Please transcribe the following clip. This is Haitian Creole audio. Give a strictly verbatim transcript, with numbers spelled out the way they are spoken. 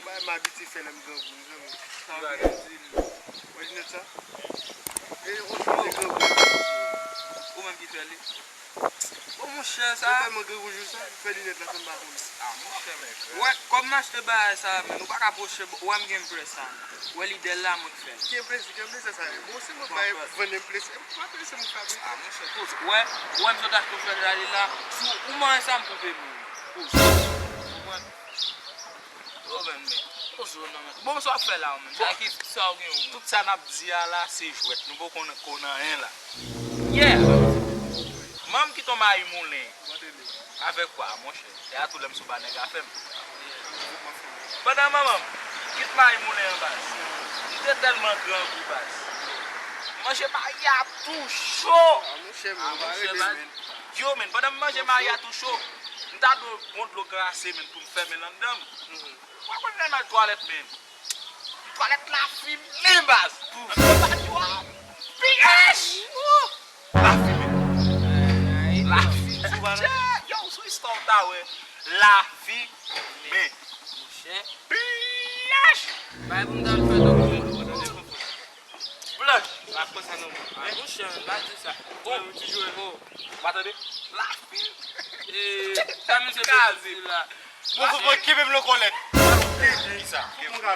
Bagay m abitye fè lè m grangou, mezanmi. Sa w vle di l? Wè linèt sa? E, on ti de grangou. Ou menm ki fè li? Bon, monchè, sa. Ou tèlman grangou jou sa, m fè linèt la san m pa konnen. Ah, monchè, men. Wè, kòm m achte bagay sa, men, ou pa ka pwoche, wè m gen près sa. Wè lidè l la, mwen k fè l. Gen plezi, gen plezi sa ye. Bon, se mwen bay vann m plezi. M pa plezi m fabrike. Ah, monchè, koz. Wè, wè m sot achte yon flèch la, li la. Si w manje sa, m koupe men w. Koz. Konprann? Yo, men, men. Koz ou non, men. Bon, sa w ap fè la, men. Sa ki, sa w gen, men. Tout sa n ap di a la, se jwèt. Nou poko konn, konn anyen la. Yeah! Manm ki ton mayi moulen. Avèk kwa, monchè? E a tou lè m sou ba nèg a fè m. Pandan manman m kit mayi moulen an baz, m te tèlman grangou baz. M manje mayi a tou cho. Ah, monchè, men, ou pa rele, men. Yo, men, pandan m manje mayi a tou cho, m ta dwe yon bon dlo glase, men, pou m fèmen l anndan m. Ou pa konn lè m al twalèt, men. Twalèt la fimen baz. Antre patyo a pyèch. La fimen. La fimen. Yo, sou istwa w ta wè. La fimen. Monchè. Pyèch. Bay pou m ta al fè dokiman. Blanch. La fè sa non. Monchè, pa di sa. Oh, ti jwe. Oh. Ou pa tande? La fimen. Eh, sa misye ka di la. Bon, bon, bon, kenbe m nan kòlèt. Kenbe sa. Kenbe sa.